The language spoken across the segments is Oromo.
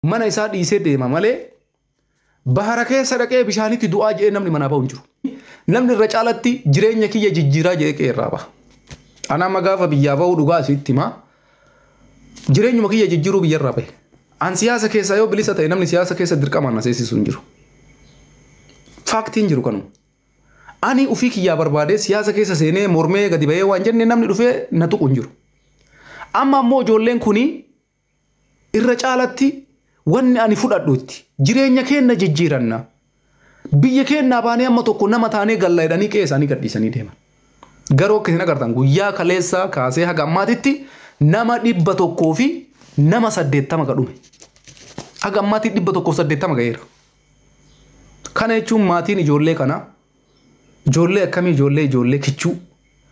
Mana isaa dhiisee deema malee bahara keessa dhaqee bishaanitti du'aa jedhee namni manaa bahu hin jiru. Namni irra caalatti jireenya kiyya jijjiiraa jedhee qe'ee irraa baha. Ana amma gaafa biyyaa bahu dhugaa asitti himaa jireenyuma kiyya jijjiiruu biyya irraa bahe. An siyaasa keessaa yoo bilisa ta'e namni siyaasa keessa dirqamaan na seesisu hin jiru. Faaktiin jiru kanuma. Ani ofii kiyyaa barbaadee siyaasa keessa seenee mormee gadi bahee waan jenne namni dhufee na tuqu hin jiru. Amma ammoo ijoolleen kuni irra caalatti wanni ani fudhadhu itti jireenya keenna jijjiiranna. Biyya keennaa baanee amma tokko nama taanee galla jedhanii qe'ee isaanii gadhiisanii deeman. Garuu akka isin agartan guyyaa kaleessaa kaasee haga ammaatitti nama 180 ka dhume. Haga ammaatti 180 ga'eera. Kana jechuun maatiin ijoollee kanaa ijoollee akkamii ijoollee ijoollee kichuu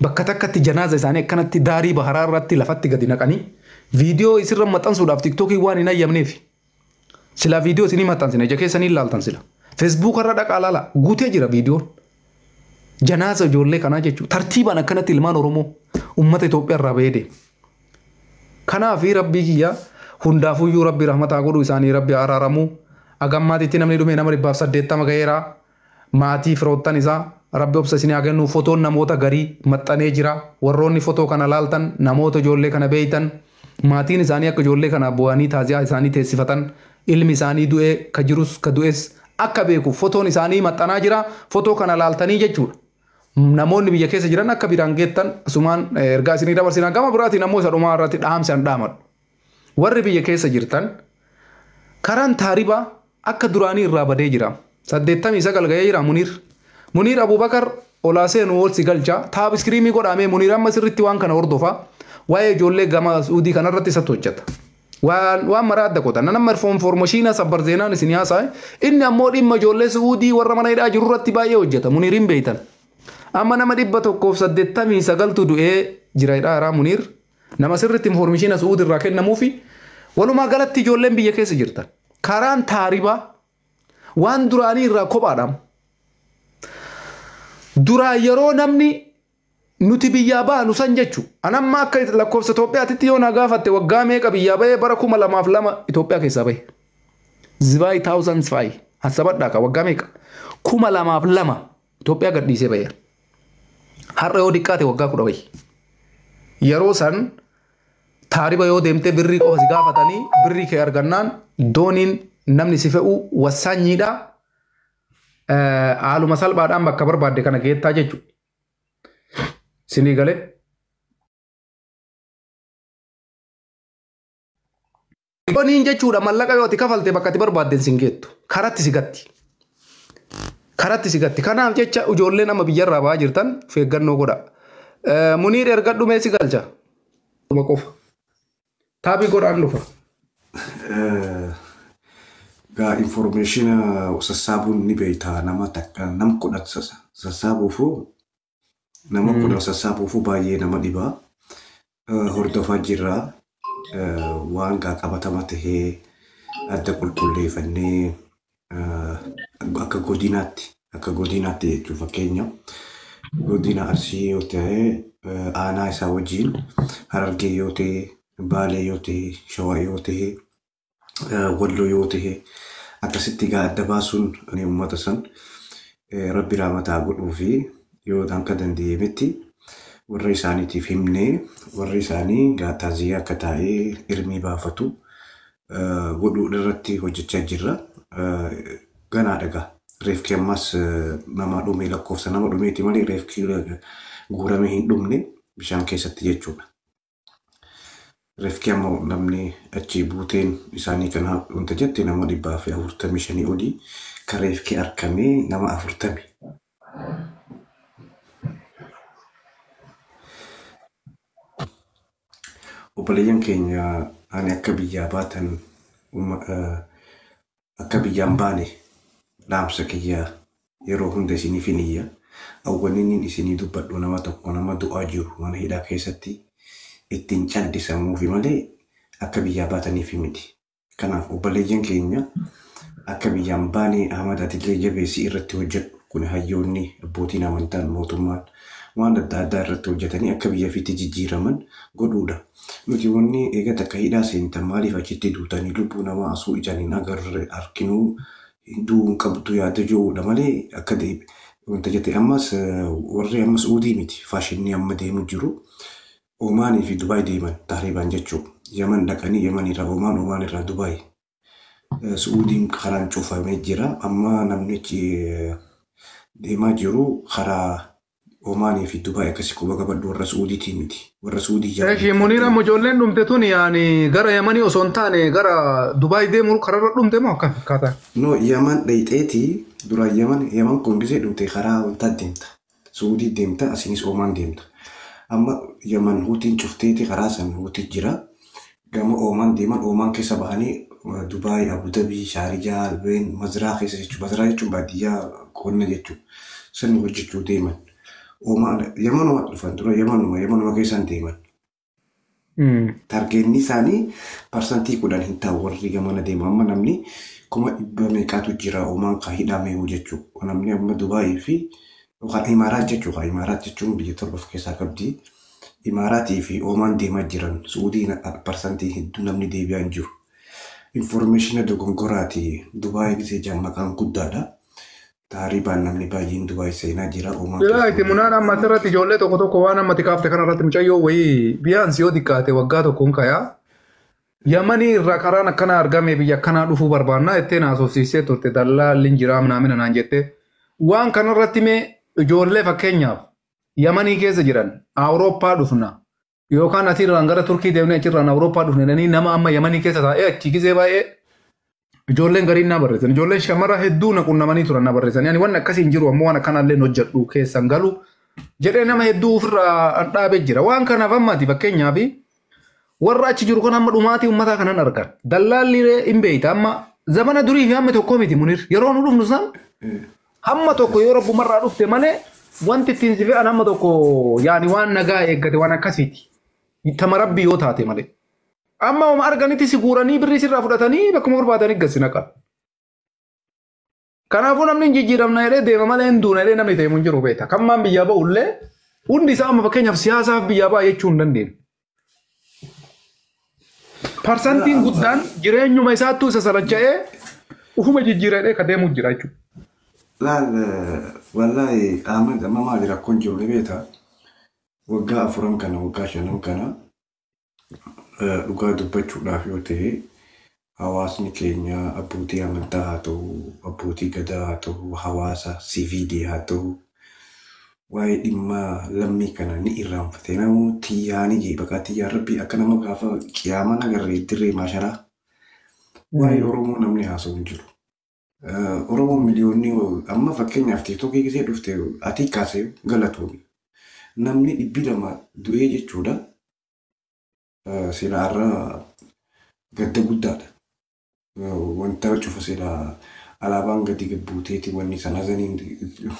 bakka takkatti janaaza isaanii akkanatti daarii baharaa irratti lafatti gadi naqanii viidiyoo isirra maxxansuudhaaf tiktookii waan hin hayyamneef silaa viidiyoo isinii maxxansine ija keessanii ilaaltan sila. Feesbuuk irra dhaqaa laala guutee jira viidiyoon. Janaaza ijoollee kanaa jechuudha. Tartiibaan akkanatti ilmaan Oromoo uummata Itoophiyaa irraa bahee deema. Kanaaf rabbii kiyya hundaafuyyuu rabbi rahmataa godhu isaanii rabbi araaramuu. Agammaatitti namni dhume nama 180 ga'eera. Maatii firoottan isaa rabbi obsa isinii haa kennu. Fotoon namoota garii maxxanee jira. Warroonni fotoo kana laaltan namoota ijoollee kana beeytan maatiin isaanii akka ijoollee kana bu'anii taaziyaa isaanii teessifatan ilmi isaanii du'ee ka jirus ka du'es akka beeku fotoon isaanii maxxanaa jira. Fotoo kana laaltanii jechuudha. Namoonni biyya keessa jiran akka biraan geettan asumaan ergaa isinii dabarsina. Gama biraatiin ammoo isa dhumaa irratti dhaamsi an dhaamadhu. Warri biyya keessa jirtan karaan taaribaa akka duraanii irraa badee jira. 89 ga'ee jira Muniir. Muniir Abubakar olaa seenu ol si galcha. Taab iskiriimii godhamee Muniir amma sirriitti waan kana hordofa. Waa'ee ijoollee gama Suudii kanarratti isatti hojjeta. Waan maraa adda qota. Nama informeeshiina sabbar zeenaan isin haasa'e. Inni ammoo dhimma ijoollee Suudii warra mana hidhaa jiru irratti baay'ee hojjeta. Muniir hin beeytan. Amma nama 189tu du'ee jira hidhaa Muniir. Nama sirriitti informeeshiina Suudii irraa kennamuufi walumaa galatti ijoolleen biyya keessa jirtan. Karaan taaribaa waan duraanii irraa kophaadha. Duraa yeroo namni nuti biyyaa baanu san jechu. Anamma akka lakkoofsa Itoophiyaatitti yoo na gaafatte waggaa meeqa biyyaa bahee bara 2002 Itoophiyaa keessaa bahe. Zibaay taawuzan faayi. Hassabadhaa ka waggaa meeqa? 2002 Itoophiyaa gadhiisee bahe. Har'a yoo diqqaate waggaa 10 wayi. Yeroo san taariba yoo deemtee birrii qofa si gaafatanii birrii kee argannaan dooniin namni si fe'u wassaanyiidha. Haaluma salphaadhaan bakka barbaadde kana geettaa jechuudha. Sinii galee. Dooniin jechuudha mallaqa yoo ati kafalte bakka ati barbaadde sin geettu. Karatti si gatti. Karatti si gatti. Kanaaf jecha ijoolleen amma biyyarraa ba'aa jirtan of eeggannoo godha. Muniir erga dhumee si galcha. Qofa. Taabii godhaan dhufa. Gaa informeeshina sassaabuun ni beektaa nama takka nam 10 sassaabuufu nama 10 sassaabuufu baay'ee nama dhibaa. Hordofaa jirra. Waan gaa qabatama tahee adda qulqulleeffannee akka godinaatti jechuun fakkeenya godina Arsii yoo ta'e aanaa isaa wajjin Harargee yoo ta'e Baalee yoo ta'e Shawaa yoo ta'e Walloo yoo ta'e akkasitti gaa adda baasuun uummata san rabbi raamataa godhuu fi yoo akka danda'ametti warra isaaniitiif himnee warri isaanii gaa taaziyaa akka taa'ee irmii baafatu godhuu irratti hojjechaa jirra. Ganaadha gaa. Reefki ammas nama dhume lakkoofsa nama dhumeeti malee reefki guuramee hin dhumne bishaan keessatti jechuudha. Reefki ammoo namni achi buuteen isaanii kana wanta jette nama 145 olii kan reefki argamee nama 40. Obboleeyyan keenya ani akka biyyaa baatan akka biyyaan baane dhaamsa kiyyaa yeroo hunda isiniif hin iyya. Awwaliniin isinii dubbadhu nama tokko nama du'aa jiru mana hidhaa keessatti ittiin callisamuufi malee akka biyyaa baataniif miti. Kanaaf obboleeyyan keenya akka biyyaan baane Ahmad atillee jabeessii irratti hojjedhu. Kun hayyoonni abbootiin amantaan mootummaan waan adda addaa irratti hojjetanii akka biyya ofiitti jijjiiraman godhuudha. Nuti wanni eega takka hidhaa seentan maaliif achitti duutanii lubbuu namaa asuu ijaan hin agarre arginuu du'uu hin qabdu yaada jiruudha malee akka deebi. Wanta jette ammas warri ammas uudii miti faashinni amma deemu jiru. Omaanii fi Dubaay deeman taaribaan jechuudha. Yaman dhaqanii Yaman irraa Omaan, Omaan irraa Dubaay. Su'uudiin karaan cufamee jira. Amma namni deemaa jiru karaa Omaanii fi Dubaay akkasii quba qabadhu warra Su'uudiitii miti. Warra Su'uudii Eeshi Muniir amma ijoolleen dhumte tun yaani gara Yamanii osoo hin taane gara Dubaay deemuu kararra dhumte moo akkam akkaataa? No, Yaman dhayxeetii duraan Yaman Yaman kun gisee dhumte karaa wantaa deemta. Su'uudii deemta asinis Omaan deemta. Amma Yaman huutiin cufteeti karaa san huutii jira. Gama Omaan deeman Omaan keessa bahanii Dubaay, Abu Dhabii, Shaarijaa, Albeen, Mazraa keessa jechuudha. Mazraa jechuun baadiyyaa qonna jechuudha. San hojjechuu deeman. Omaan Yamanuma dhufan dura Yamanuma Yamanuma keessan deeman. Targeenni isaanii 10% hin ta'u warri gamana deemu. Amma namni 100,000 meeqaatu jira Omaan kan hidhamee jechuudha. Namni amma Dubaayii fi yookaan Imaaraat jechuudha. Imaaraat jechuun biyya torba of keessaa qabdi. Imaaraatii fi Omaan deemaa jiran Suudiin parsantii hedduu namni deebi'aa hin jiru. Informeeshina dogongoraati. Dubaayii gisee jaan maqaan guddaadha. Taaribaan namni baay'een Dubaay seenaa jira. Omaan Bilaa itti munaan amma asirratti ijoollee tokko tokko waan amma tikaafte kanarratti mucayyoo wayii biyyaan si yoo xiqqaate waggaa tokkoon kayaa. Yamanii irraa karaan akkanaa argame biyya akkanaa dhufuu barbaannaa jettee naasofsiisee turte dallaalli hin jiraa minaamina naan jette. Waan kanarratti mee ijoollee fakkeenyaaf Yamanii keessa jiran Awurooppaa dhufna yookaan asirraan gara Turkii deemnee achirraan Awurooppaa dhufne jedhanii nama amma Yamanii keessa taa'ee achi gisee baay'ee ijoolleen gariin na barreessan. Ijoolleen shamara hedduu na qunnamanii turan na barreessan. Yani waan akkasii hin jiru ammoo waan akkanaallee hojjedhu keessan galu jedhee nama hedduu ofirraa dhaabee jira. Waan kanaaf ammaati fakkeenyaaf warra achi jiru kan amma dhumaatii uummataa kanan argan. Dallaalli hin beeyta amma zamana durii fi hamma tokko miti Munir. Yeroo nu dhufnu san hamma tokko yoo rabbumarraa dhufte malee wanti ittiin si fe'an hamma tokko yaani waan nagaa eeggate waan akkasiiti. Tama rabbi yoo taate malee. Amma oma arganitti si guuranii birrii sirraa fudhatanii bakkuma barbaadanii gasi naqan. Kanaafuu namni hin jijjiiramna jedhee deema malee hin duuna jedhee namni deemu hin jiru beekta. Kammaan biyyaa ba'ullee hundi isaa amma fakkeenyaaf siyaasaaf biyyaa ba'a jechuu hin dandeenyu. Parsantiin guddaan jireenyuma isaattuu isa salacha'ee ufuma jijjiiradhee ka deemu jira jechuudha. Laal wallaahi Ahmad amma maali rakkoon jiru ni beektaa? Waggaa 4 kana waggaa 5 kana dhugaa dubbachuudhaaf yoo ta'e hawaasni keenya abbootii amantaa haa ta'u, abbootii gadaa haa ta'u, hawaasa siiviilii haa ta'u, waa'ee dhimma lammii kana ni irraanfate. Namuu xiyyaanii jee bakka xiyyaan rabbii akka nama gaafa qiyaamaan agarree dirree maasharaa waa'ee Oromoo namni haasa'u hin jiru. Oromoon miliyoonni amma fakkeenyaaf tiiktookii gisee dhufte ati kaasee galatoomi. Namni 200 du'ee jechuudha. Silaa irra gadda guddaadha. Wanta cufa silaa alaabaan gadi buuteeti wanni sana hazaniin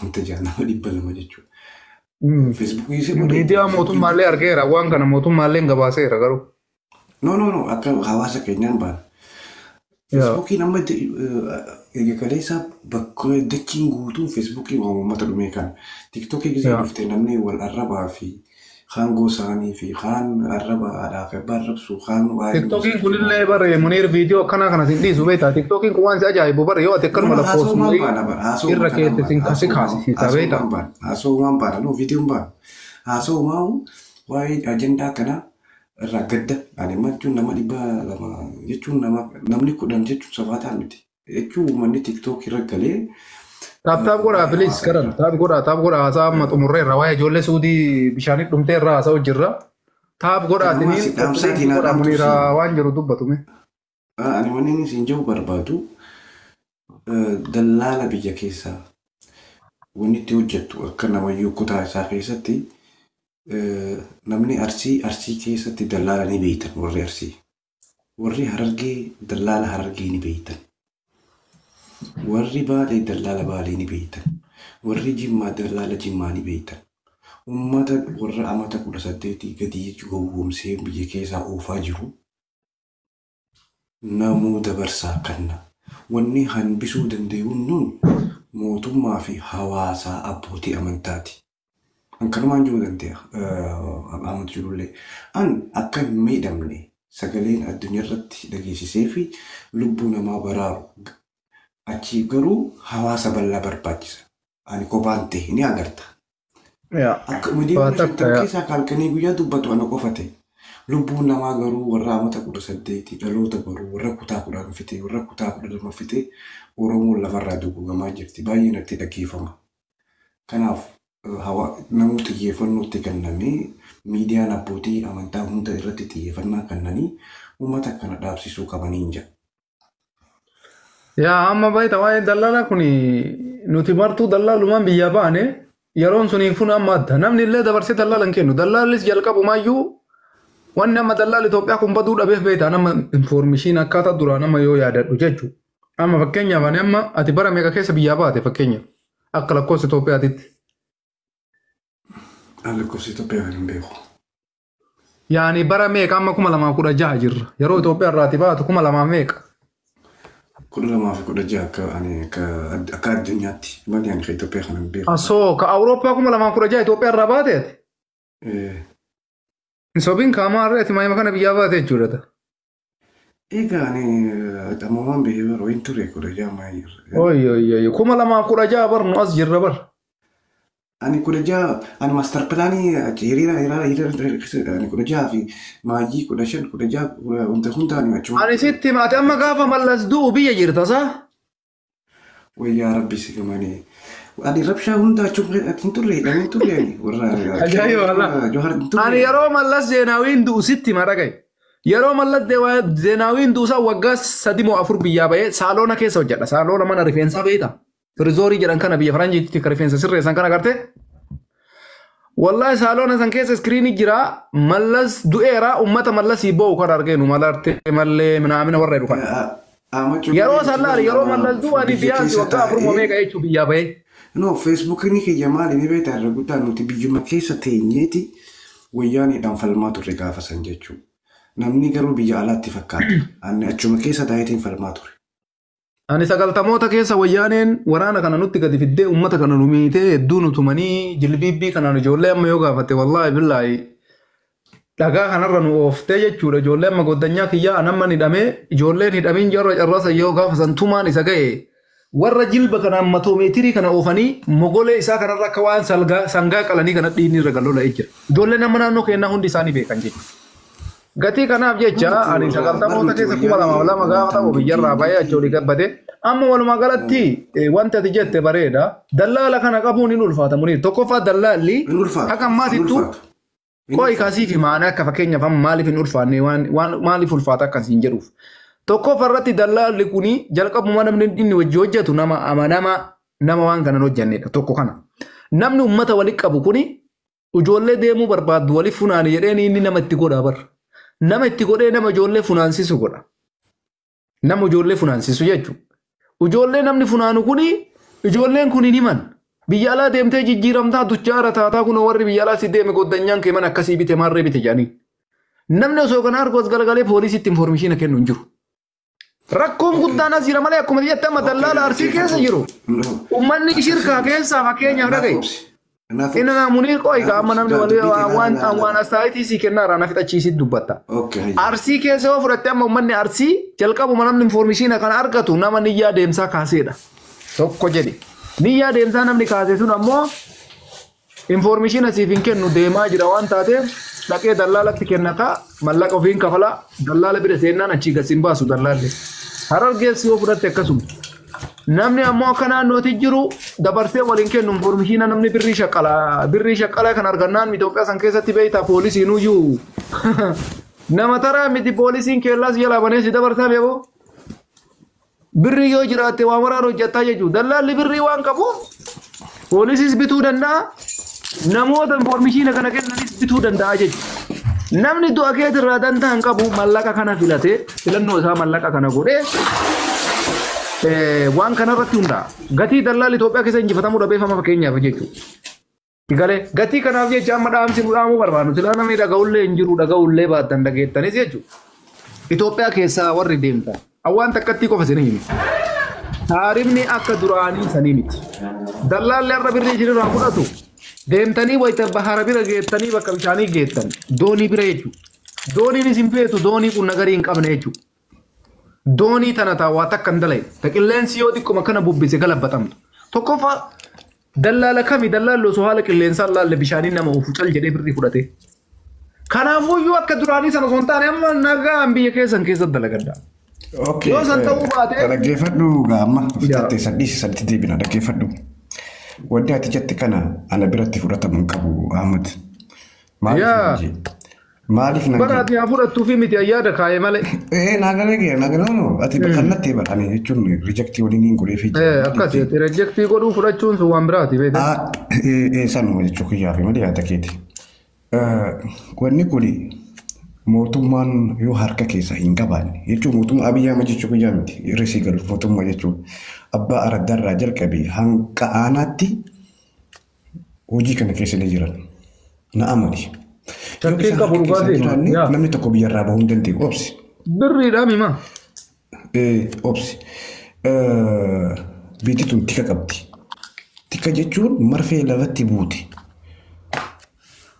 wanta jaa nama 200 jechuudha. Feesbuukii isee godhe. Miidiyaa mootummaallee argeera waan kana mootummaallee gabaaseera garuu. No no no akka hawaasa keenyaan baana. Feesbuukiin amma eega kaleessa bakka dachiin guutuun feesbuukii waan uummata dhumee kana. Tiiktookii gisee dhufte namni wal arrabaa fi kaan gosaanii fi kaan arraba haadhaa fi abbaa arrabsu kaan waa'ee. Tiktookiin kunillee bare Muniir viidiyoo akkanaa kana sin dhiisu beektaa. Tiktookiin kun waan si ajaa'ibu bare yoo ati akkanuma lakkoofsu irra keessa sin kasi kaasisiisa beektaa. Haasawumaan baana no viidiyoon baana. Haasawumaa waa'ee ajandaa kanaa irraa gadda ani amma jechuun nama 200 jechuun nama namni 10 jechuun safaataa miti. Jechuun uummanni tiktook irra galee. Taap taap godhaa bilis karan taap godhaa taap godhaa haasaa amma xumurree irra waa'ee ijoollee suudii bishaanii dhumtee irra haasa'u jirra. Taap godhaa tiniin godhaa Muniira waan jiru dubbatume. Ani wanni inni siin jiru barbaadu dallaala biyya keessaa wanni itti hojjettu akka namayyuu kutaa isaa keessatti namni Arsii Arsii keessatti dallaala ni beeytan warri Arsii. Warri Harargee dallaala Harargee ni beeytan. Warri Baalee dallaala Baalee ni beeytan. Warri Jimmaa dallaala Jimmaa ni beeytan. Uummata warra amata 18 gadi gowwoomsee biyya keessaa oofaa jiru namuu dabarsaa kanna. Wanni hanbisuu danda'u nun mootummaa fi hawaasaa abbootii amantaati. An kanumaan jiruu danda'a. Ahmad jirullee. An akka hin miidhamne sagaleen addunyaa irratti dhageessisee fi lubbuu namaa baraaru. Achi garuu hawaasa bal'aa barbaachisa. Ani kophaan ta'e ni agarta. Akka Waa miliyoona takka 50 yaa. keessaa halkanii guyyaa dubbatu ana qofa ta'e. Lubbuun namaa garuu warra amata 18 dhaloota baruu warra kutaa 10 fite warra kutaa 12 fite Oromoon lafarraa dugugamaa jirti. Baay'ee natti dhaggeeffama. Kanaaf namuu xiyyeeffannootti kennamee miidiyaan abbootii amantaa hunda irratti xiyyeeffannaa kennanii uummata kana dhaabsisuu qabanii hin jedhu. Yaa amma baay'ee waa'ee dallaalaa kun nuti martuu dallaalumaan biyyaa baane yeroon suniin kun amma adda. Namni illee dabarsee dallaala hin kennu. Dallaallis jalqabumaayyuu wanni amma dallaalli Itoophiyaa kun baduu dhabeef beektaa nama infoormishiin akkaataa duraan amma yoo yaadadhu jechuudha. Amma fakkeenyaaf ani amma ati bara meeqa keessa biyyaa baate fakkeenyaaf akka lakkoofsa Itoophiyaatitti. An lakkoofsa Itoophiyaa kan hin beeku. Yaani bara meeqa amma 2016 jirra. Yeroo Itoophiyaa irraati baatu 2000 meeqa? 2016 akka ani akka addunyaatti malee ani kan Itoophiyaa kan hin beeku. Asoo ka Awurooppaa 2016 Itoophiyaa irraa baate ati? Hin sobiin kaamaa har'ee ati maayima kana biyyaa baate jechuudha. Egaa ani ammumaan bahee baroo hin ture 16 maayii. Oy oy oy 2016 bar nu as jirra bar. Ani 16 ani maastar pilaanii hiriira hiriira hiriira ani 16 fi maayii 15 16 wanta hunda ani achuma. Ani sitti hima ati amma gaafa Mallas du'u biyya jirta saa? Wayyaa rabbi si gamanii. Ani rabshaa hunda achuma hin turre hidhamee hin turre ani warra Ajaa'iba wallah. Johaar hin turre. Ani yeroo Mallas Zeenaawiin du'u sitti hima dhaga'i. Yeroo Mallas Zeenaawiin du'u san waggaa 3 moo 4 biyyaa bahee saaloona keessa hojjedha. Saaloona mana rifeensaa beektaa? Firizorii jedhan kana biyya faranjiitti kan rifeensa sirreessan kana agartee? Wallahi saaloona san keessa iskiriinii jira. Mallas du'eera uummata Mallasii boo'u kan arginu malarte mallee minaamina warra jedhu kana. Yeroo san laali yeroo Mallas du'u ani Biyya biyyaansi keessa waggaa 4 moo taa'ee meeqa jechuu biyyaa bahee. No, Facebookiin kiyya maali ni beektaa irra guddaa nuti biyyuma keessa teenyeeti wayyaaniidhaan falmaa turre gaafa san jechuudha. Namni garuu biyya alaatti fakkaata. Ani achuma keessa taa'eetiin falmaa ture. Ani sagaltamoota keessa wayyaaneen waraana kana nutti gadi fiddee uummata kana nu miitee hedduu nu tumanii jilbiibbii kanaan ijoollee amma yoo gaafatte wallaahi billaahi dhagaa kanarra nu ooftee jechuudha. Ijoollee amma goddanyaa kiyyaa an amma hidhamee ijoolleen hidhamiin jarra carraasa yoo gaafa san tumaan isa ga'e warra jilba kanaan matoomeetirii kana oofanii mogolee isaa kanarra akka waan sangaa qalanii kana dhiinni irra gallola jira. Ijoolleen amma naannoo keenyaa hundi isaanii beekan jechuudha. Gatii kanaaf jecha Barnuti ani warra sagaltamoota barnuti keessa kuma lamaaf wayyaanii lama gaafa amantaan ta'u biyyarraa bahee achi olii gabbate. Amma walumaa galatti wanti ati jette bareeda. Dallaala kana qabuun hin ulfaata Muniir. Tokkoffaa dallaalli hin ulfaatu. akka Hin ammaatittuu ulfaatu. Hin qo'i ulfaatu. kaasii fi maana akka fakkeenyaaf amma maaliif hin ulfaanne waan maaliif ulfaata akkasiin jedhuuf. Tokkoffaa irratti dallaalli kuni jalqabuma namni inni wajji hojjetu nama amanamaa nama waan kanan hojjannedha tokko kana. Namni uummata walitti qabu kuni ijoollee deemuu barbaaddu walitti funaani jedheen inni nama itti godha bara. Nama itti godhee nama ijoollee funaansisu godha. Nama ijoollee funaansisu jechuudha. Ijoollee namni funaanu kuni ijoolleen kun hin himan. Biyya alaa deemtee jijjiiramtaa duchaara taataa kun warri biyya alaa si deeme goddanyaan kee mana akkasii bite maarree bite jedhanii. Namni osoo kana argu as galagalee poolisiitti infoormeeshiina kennu hin jiru. Rakkoon guddaan as jira malee akkuma jette amma dallaala Arsii keessa jiru. No. Uummanni shirkaa keessaa fakkeenyaaf Naaf dhaga'i. obsi. Naaf Inni obsi. Muniir qo'i Naaf amma obsi. namni walii Dubbii ta'e waan laala waan laala. astaayitii sii kennaa na fixachiisit dubbatta. Okay hayya. Arsii keessa yoo fudhatte amma uummanni Arsii jalqabuma namni infoormeeshiina kana argatu nama niyyaa deemsaa kaaseedha. Tokko jedhi. Niyyaa deemsaa namni kaase sun ammoo infoormeeshiina siif hin kennu deemaa jira waan taateef dhaqee dallaalatti kennata mallaqa ofiin kafala dallaala bira seennaan achii gad sin baasu dallaalli. Harargeessi yoo fudhatte akkasuma. Namni ammoo akka naannootti jiru dabarsee waliin kennu infoormeeshiina namni birrii shaqqalaa birrii shaqqalaa kan argannaan Itoophiyaa san keessatti beektaa poolisiin iyyuu nama taraa miti poolisiin keellaas jalaa banee si dabarsaa beekoo. Birrii yoo jiraatte waa waraana hojjettaa jechuudha. Dallaalli birrii waan qabuuf poolisiis bituu danda'a. Namoota infoormeeshiina kana kennanis bituu danda'a jechuudha. Namni du'a keetirraa dantaa hin qabu mallaqa kana filatee filannoo isaa mallaqa kana godhee waan kanarratti hundaa'a. Gatii dallaalli Itoophiyaa keessa injifatamuu dhabeef amma fakkeenyaaf jechuudha. Galee gatii kanaaf jecha amma dhaamsi nu dhaamuu barbaadnu silaa namni dhaga'ullee hin jiru dhaga'ullee baattan dhageettanis jechuudha. Itoophiyaa keessaa warri deemtan waan takkatti qofa isin himi. Taarifni akka duraanii sanii miti. Dallaalli har'a birrii isinirraa fudhatu Deemtanii wayita bahara bira geettanii bakka bishaanii geettan doonii bira jechuudha. Dooniin isin feetu doonii kun nagarii hin qabne jechuudha. Doonii tana taawaa takka hin dalagne. Ta qilleensi yoo xiqquma kana bubbise galabbatamtu. Tokkoffaa dallaala kami dallaalli osoo haala qilleensaa laalle bishaanii nama ofu cal jedhee birrii fudhate. Kanaafuyyuu akka duraanii sana osoo hin taane amma nagaan biyya keessan keessatti dalagadha. Okay. Yoo san ta'uu baate. Dhaggeeffadhu gaama. Fitattee sadii sadiitti deebina dhaggeeffadhu. Wanti ati jette kana ana biratti fudhatamu hin qabu Ahmad. Maaliif nan Bara ati haa fudhattuu fi miti ayyaada kaa'ee malee. Naagalee gee naagalee no ati kallattii barani jechuun rejectii waliin hin godhee fi. Akkasi ati rejectii godhuu fudhachuun sun waan biraati beektaa. Sanuma jechuu kiyyaa fi malee yaada keeti. Wanni kuni mootummaan yoo harka keessa hin qabaanne jechuun mootummaa Abiyyi Ahmad jechuu kiyyaa miti irra galu mootummaa jechuun abbaa araddaarraa jalqabee hanga aanaatti hojii kana keessa ni jiran. Na amani. Shakkii qabu dhugaatii. Namni tokko biyyarraa bahuu hin danda'u. Obsi. Birriidhaa mima. Obsi. Biyyi tun tika qabdi. Tika jechuun marfee lafatti buuti.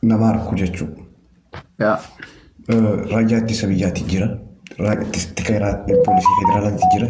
Nama harku jechuudha. Raayyaa ittisa biyyaatti jira. Tika poolisii federaalaatti jira.